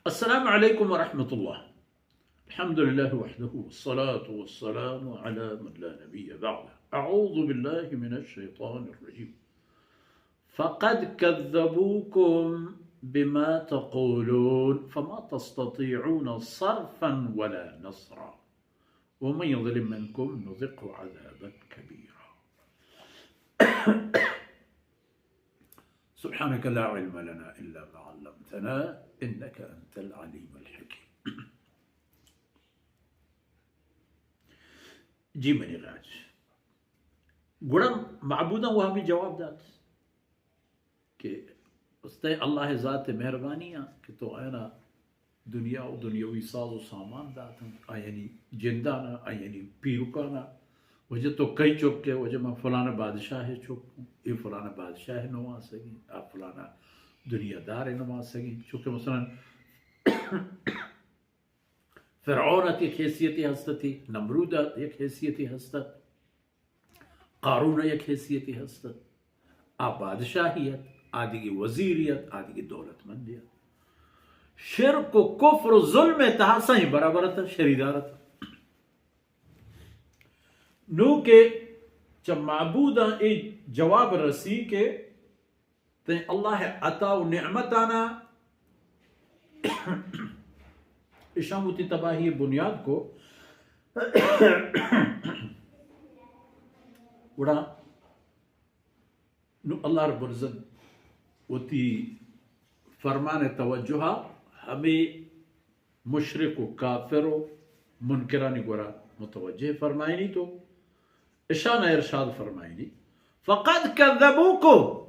السلام عليكم ورحمة الله. الحمد لله وحده والصلاة والسلام على من لا نبي بعده. أعوذ بالله من الشيطان الرجيم. فقد كذبوكم بما تقولون فما تستطيعون صرفا ولا نصرا ومن يظلم منكم نذقه عذابا كبيرا. سبحانك لا علم لنا إلا ما علمتنا إنك أنت العليم الحكيم. جی منی راج، گڑا معبوداں وہمی جواب دات کہ استیں اللہ ذات مہربانی آں کہ تو آیانا دنیا و دنیاوی ساز و سامان دات انت، آیانی جندانا، آیانی پیرکانا، وجہ تو کئی چک ئے؟ وجہ من فلانا بادشاہ چک اوں، اے فلانا بادشاہ نواسگیں، آ فلانا دنیا دار نواسگیں۔ چونکہ مثلاً فرعون ات یک حیثیتی ہست اتی، نمرود ات یک حیثیتی ہست ات، قارون یک حیثیتی ہست ات۔ آ بادشاہی ات، آ دگہ وزیری ات، آ دگہ دولتمندی ات۔ شرک و کفر و ظلم ء تہا سہیں برابر ات، شریدار ات۔ نوں کہ چہ معبوداں اے جواب رسی کہ تئیں اللہ ء عطا و نعمتانا اشاں وتی تباہی بنیاد کو، گڑا نوں اللہ رب العزت وتی فرمان توجہ ہمے مشرک و کافر و منکرانی گورا متوجہ فرمائینی تو اشان ارشاد فرمائینی، فقد کذبوکم،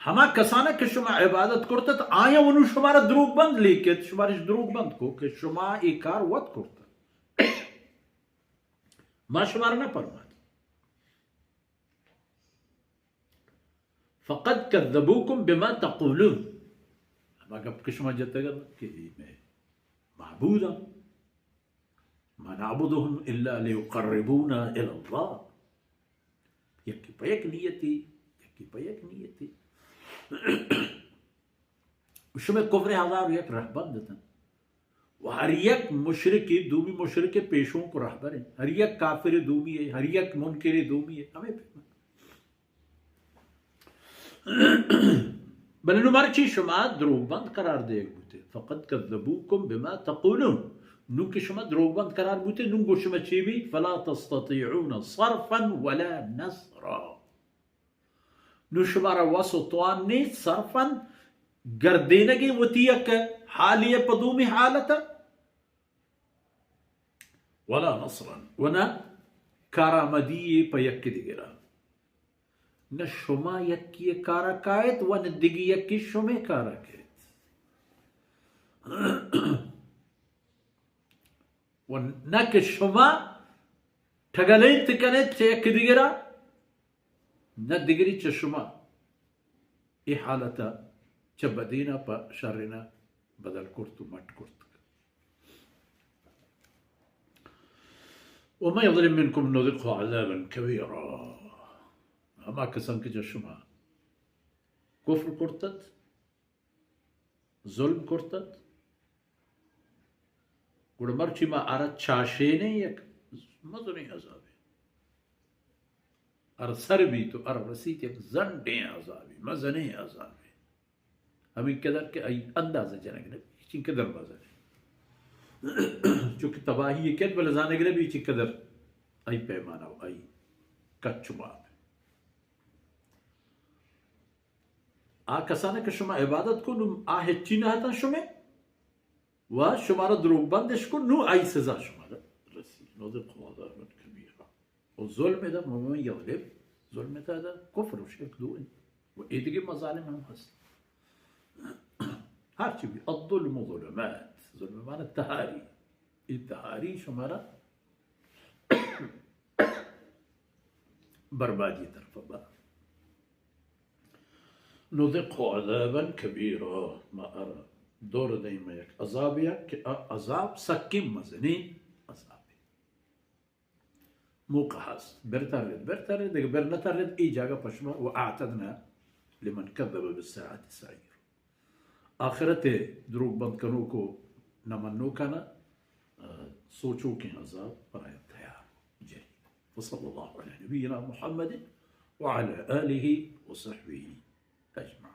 ہما کسانا کہ شما عبادت کرتت آیاں ونو شمارا دروگ بند لیکت، شمارش دروگ بند کو کہ شما اے کار وت کرتت، ما شمارا نہ پرمات۔ فقد کذبوکم بما تقولون، ہما گپ کہ شما جتگ ات کہ اے مئے معبوداں، ما نعبدهم الا لیقربونا الی اللہ، یکی پہ یک نیتی، یکی پہ یک نیتی۔ شمئے کفر ہزار و یک رہبند اتن۔ و ہر یک مشرکے دومی مشرک پیشونک و رہبر انت۔ ہر یک کافر دومی ہے، ہر یک منکر دومی ہے۔ ہمے پیما۔ بلے نوں مرچی شما دروگ بند قرار دیگ بوتے۔ فقد کذبوکم بما تقولون۔ نوں کہ شما دروگ بند قرار بوتے، نوں گو شما چی بی؟ فلا تستطيعون صرفا ولا نصرا۔ نوں شمارا وس و توان نیست صرفا گردینگی وتی یک حالی پہ دومی حالت، ولا نصرا، و نہ کارآمدی پہ یکی دگرا۔ نہ شما یکی کارا کایت و نہ دگی یکی شمے کارا کایت۔ و نہ کہ شما ٹگلینت کنیت چہ یکی دگرا، نہ دگری چہ شما اے حالتا چہ بدینا پہ شرینا بدل کرت و مٹ کرت۔ ومن يظلم منكم نذقه عذابا كبيرا۔ ہما کسان کہ چہ شما کفر کرتت، ظلم کرتت، گڑا مرچی ما آرا چاشینیں یک مزنیں عذابے۔ آرا سر بیت و آرا رسیت یک زنڈیں عذابے، مزنیں عذابے۔ ہمیں قدر کہ آئی اندازہ جنگ نہ بیت، چین قدر مزنیں۔ چونکہ تباہی کت بلے زانگ نہ بیت چین قدر آئی پیمانہ و آئی کچ و ماب۔ آ کسانا کہ شما عبادت کو، نوں آ ہچی نہ اتاں شمے، و شمارا دروگ بندش کو، نوں آئی سزا شمارا رسی۔ نذقه عذابا كبيرا۔ و ظلم ادا ممن یظلم، ظلم ادا کفر و شرک دو انت۔ و ایدگہ مظالم ہم ہست۔ ہرچی بھی، الظلم ظلمات، ظلم معنی تہاری۔ ای تہاری شمارا بربادی طرف با۔ نذقه عذابا كبيرا، ما آرا دور دئیں ما یک عذابے کہ آ عذاب سکیں مزنیں عذابے۔ موقع ہست، بر ترّیت، بر ترّیت، دگہ بر نہ ترّیت، اے جاگہ پہ شما، واعتدنا لمن كذب بالساعة سعيرا۔ آخرت ءِ دروگ بند کنوک و نہ منوکانا، آ، سوچوکیں عذاب پرایا تیار۔ جی۔ وصلی اللہ علی نبینا محمد وعلی آلہ وصحبہ اجمعین۔